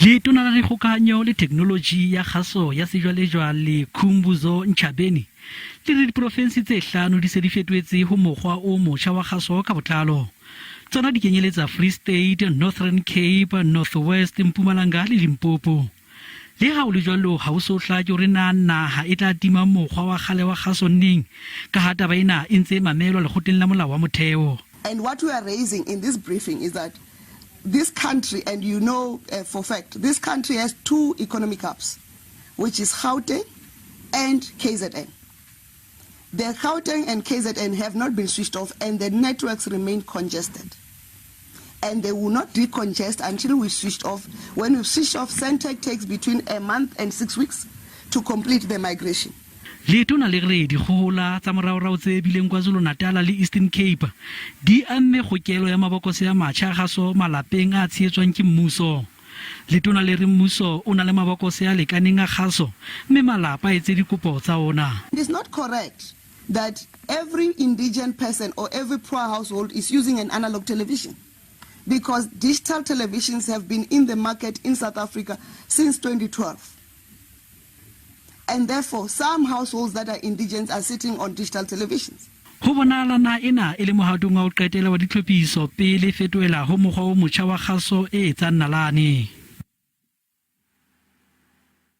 Letona la Dikgokahanyo le Theknoloji ya Kgaso ya Sejwalejwale Khumbudzo Ntshavheni le re diporofensi tse hlano di se di fetohetse ho mokgwa o motjha wa kgaso ka botlalo. Tsona di kenyeletsa Free State, Northern Cape, North West, Mpumalanga le Limpopo. Le ha ho le jwalo, ha ho so hlake hore na naha e tla tima mokgwa wa kgale wa kgaso neng, ka ha taba ena e ntse e mamelwa lekgotleng la molao wa motheo. And what we are raising in this briefing is that this country, and you know uh, for fact, this country has two economic hubs, which is Gauteng and KZN. The Gauteng and KZN have not been switched off and the networks remain congested. And they will not decongest until we switched off. When we switch off, Sentech takes between a month and six weeks to complete the migration. Letona le re dikgohola tsa moraorao tse bileng KwaZulu-Natal le Eastern Cape di amme kgokelo ya mabokose a matjha a kgaso malapeng a tshehetswang ke mmuso. Letona le re mmuso o na le mabokose a lekaneng a kgaso mme malapa a etse dikopo tsa ona. It is not correct that every indigent person or every poor household is using an analog television because digital televisions have been in the market in South Africa since 2012. And therefore, some households that are indigent are sitting on digital televisions. Ho bonahala naha ena e le mohatong wa ho qetela wa ditlhophiso pele e fetohela ho mokgwa o motjha wa kgaso e etsang nalane.